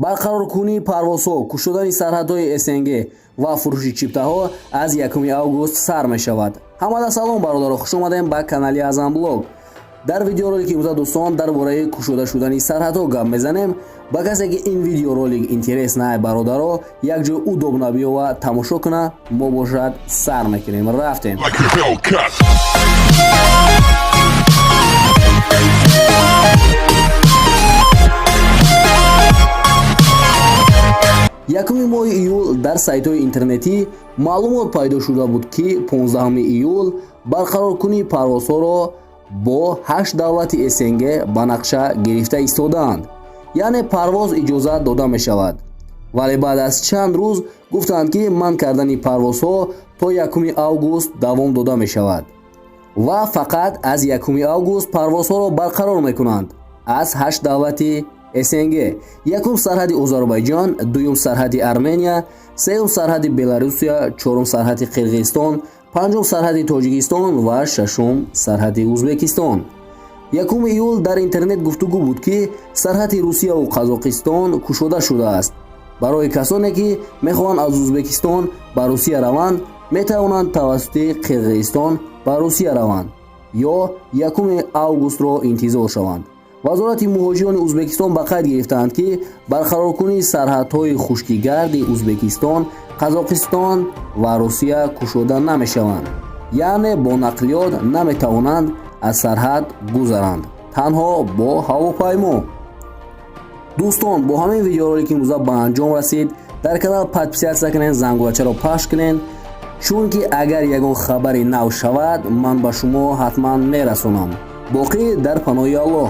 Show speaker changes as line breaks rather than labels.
Барқароркунии парвозҳо, кушодани сарҳадҳои СНГ ва фурӯши чиптаҳо аз 1 август сар мешавад. Ҳамада салом, бародаро, хуш омадем ба канали Азамблог. Дар видеоролики имрӯза, дӯстон, дар бораи кушода шудани сарҳадҳо гап мезанем. Ба касе ки ин видеоролик интерес най, бародаро, як ҷой удобно биёва, тамошо куна. Мо бошад, сар мекунем, рафтем.
Like a Hellcat.
1-уми моҳи июл дар сайтҳои интернетӣ маълумот пайдо шуда буд, ки 15 июл барқароркунии парвозҳоро бо ҳашт давлати СНГ ба нақша гирифта истодаанд, яъне парвоз иҷозат дода мешавад. Вале баъд аз чанд рӯз гуфтанд, ки манъ кардани парвозҳо то 1 август давом дода мешавад ва фақат аз 1 август парвозҳоро барқарор мекунанд аз ҳашт давлати СНГ. Якум сарҳади Озарбойҷон, дуюм сарҳади Армения, сеюм сарҳади Беларусия, чорум сарҳади Қирғизистон, панҷум сарҳади Тоҷикистон ва шашум сарҳади Узбекистон. 1 июл дар интернет гуфтугӯ буд, ки сарҳади Русияву Қазоқистон кушода шудааст. Барои касоне ки мехоҳанд аз Узбекистон ба Русия раванд, метавонанд тавассути Қирғизистон ба Русия раванд ё 1 августро интизор шаванд. Вазорати муҳоҷирони Узбекистон ба қайд гирифтаанд, ки барқароркунии сарҳадҳои хушкигарди Узбекистон, Қазоқистон ва Русия кушода намешаванд, яъне бо нақлиёт наметавонанд аз сарҳад гузаранд, танҳо бо ҳавопаймо. Дӯстон, бо ҳамин видеоролики имрӯза ба анҷом расид. Дар канал подписаться кунед, зангулачаро пахш кунед, чунки агар ягон хабари нав шавад, ман ба шумо ҳатман мерасонам. Боқӣ дар паноҳи Аллоҳ.